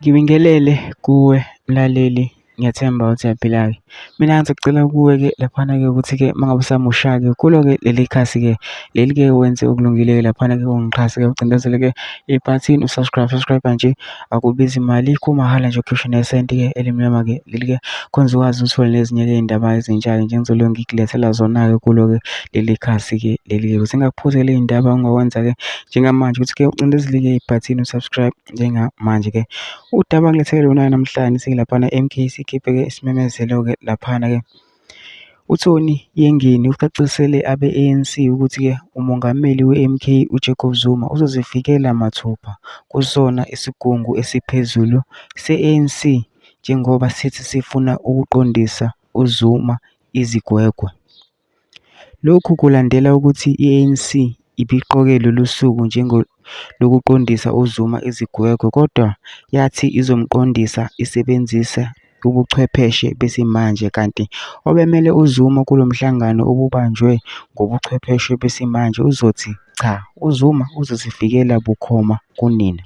Ngibingelele kuwe mlaleli, ngiyathemba ukuthi uyaphila-ke. Mina ngizokucela kuwe-ke laphana-ke ukuthi-ke uma ngabe usamusha-ke kulo-ke leli khasi-ke leli-ke wenze okulungile-ke laphana-ke ungixhase-ke ucindezele-ke ibhathini u-subscribe, subscribe nje akubizi mali kumahhala nje ukhishwe nesenti-ke elimnyama-ke leli-ke khona uzokwazi uthole nezinye-ke iy'ndaba ezintsha-ke nje engizobe ngikulethela zona-ke kulo-ke leli khasi-ke leli-ke. Ukuze ungaphuzelwa iy'ndaba ongakwenza-ke njengamanje ukuthi-ke ucindezele-ke ibhathini u-subscribe. Njengamanje-ke udaba engilethele lona namhlanje silaphana MK sikhiphe-ke isimemezelo-ke laphana-ke. UTony Yengeni ucacisele abe-ANC ukuthi-ke uMongameli we-MK uJacob Zuma uzozifikela mathupha kusona isigungu esiphezulu se-ANC njengoba sithi sifuna ukuqondisa uZuma izigwegwe. Lokhu kulandela ukuthi i-ANC ibiqoke lolu suku njengolokuqondisa uZuma izigwegwe kodwa yathi izomqondisa isebenzisa ubuchwepheshe besimanje kanti obemele uZuma kulo mhlangano obubanjwe ngobuchwepheshe besimanje uzothi 'Cha, uZuma uzozifikela bukhoma kunina'.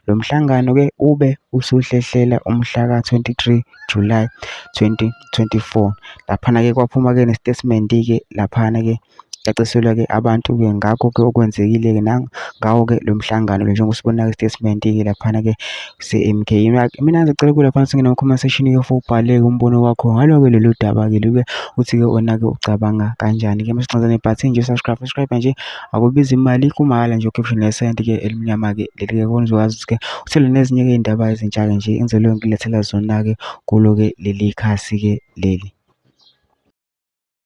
Lo mhlangano-ke ube usuhlehlela umhlaka 23 Julayi 2024. Laphana-ke kwaphuma-ke nesitatimende-ke laphana-ke caciselwa-ke abantu-ke ngakho-ke okwenzekile-ke ngawo-ke lo mhlangano lo njengoba sibona-ke isitatimende-ke laphana-ke se-M_K. Mina ngizocela ukuba laphana singene kuma-comment section-ke ubhale-ke umbono wakho ngalo-ke lolu daba-ke lolu uthi-ke wena-ke ucabanga kanjani-ke. Mase nebhathini nje subscribe, subscribe nje akubizi imali kumahhala nje ukhiphe nesenti-ke elimnyama-ke leli-ke khona uzokwazi ukuthi-ke uthole nezinye-ke iy'ndaba ezintsha-ke nje engizobe ngilethela zona-ke kulo-ke leli khasi-ke leli.